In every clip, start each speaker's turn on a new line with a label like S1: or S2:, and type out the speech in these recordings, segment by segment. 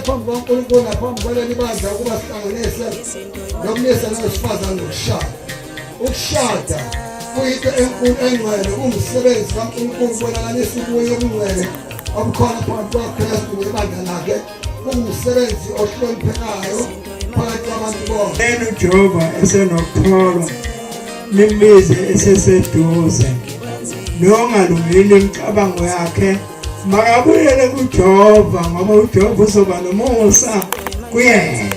S1: phambi kukaNkulunkulu naphambi kwaleli bandla ukuba sihlanganise nomlisa nowesifazane ngokushada. Ukushada kuyinto enkulu engcwele, kuwumsebenzi kaNkulunkulu ubonakalisa ubuye obungcwele obukhona phakathi kwaKristu nebandla lakhe. Kuwumsebenzi ohloniphekayo phakathi kwabantu bonke.
S2: Yena uJehova esenokukholwa nimbize eseseduze nongalungile imicabango yakhe makabuyele kuJehova ngoba uJehova uzoba nomusa kuyena.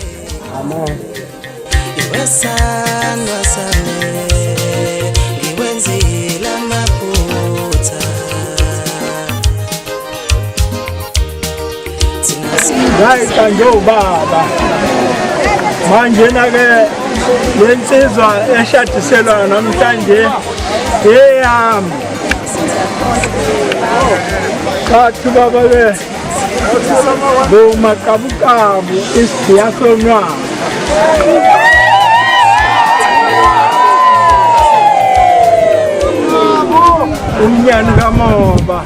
S3: Amen.
S4: Iwesandwa sami ngiwenzile amaphutha.
S2: Ngayiqanjwe ubaba manjena-ke le nsizwa eshadiselwa namhlanje eyami. Chathi baba-ke bomaqabuqabu isigiya sonwabu. Umnyani kamoba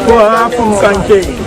S2: uhafu mkantsheni.